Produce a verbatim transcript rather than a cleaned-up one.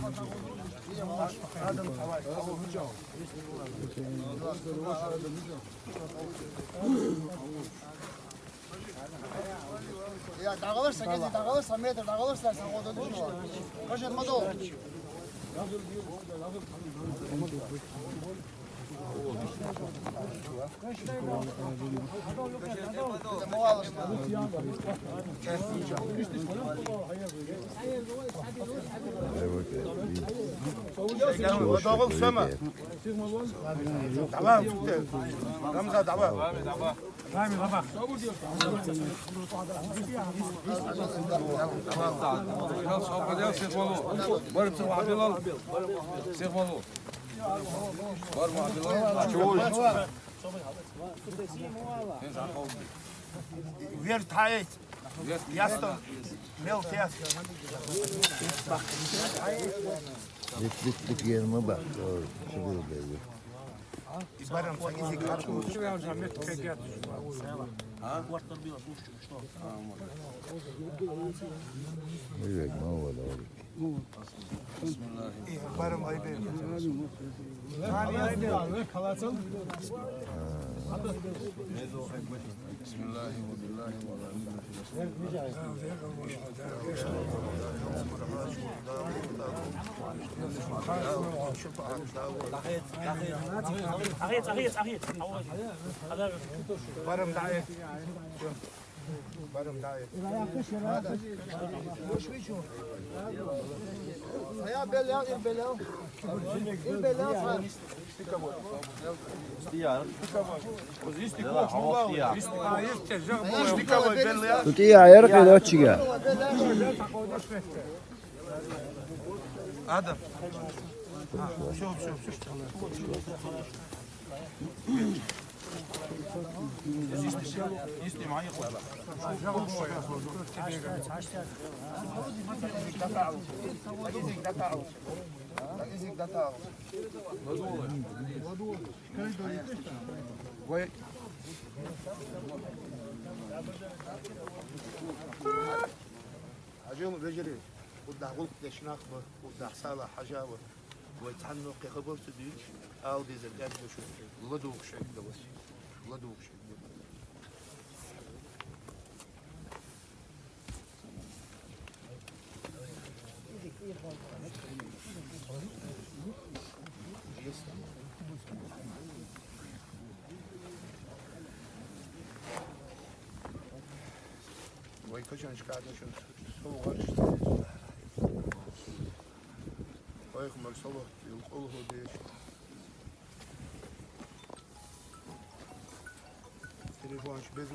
Ya, dağılırsa, gezi dağılırsa, metr dağılırsa, sen o da düşün. Kaç etme de olur. Давай, давай. Вверх тянет. Ясно. Мел тяс. Бит, бит, бит, ерме бак. О, шибил бейли. Барам, сагизи карку. Барам, айбе. بسم الله وبالله وعلى ملة رسول الله. أخيط، أخيط، أخيط. Барам, дай. Барам, дай. Ая, белял, ил белял. Ил белял. Тут и аэр, короче. Адам. Все, все, все. Хьажал вежарий, удагъулх дешнах ба, удагъсала хьажава. Вай цхьанну кхехабал цу дийш, ал деза гад башу, ладувгъ шайгда вас. Ладувгъ шайгда. Вай качанчка дашун, соугъар. Вай хумар соло, юл къулгъу деш. Телефончик без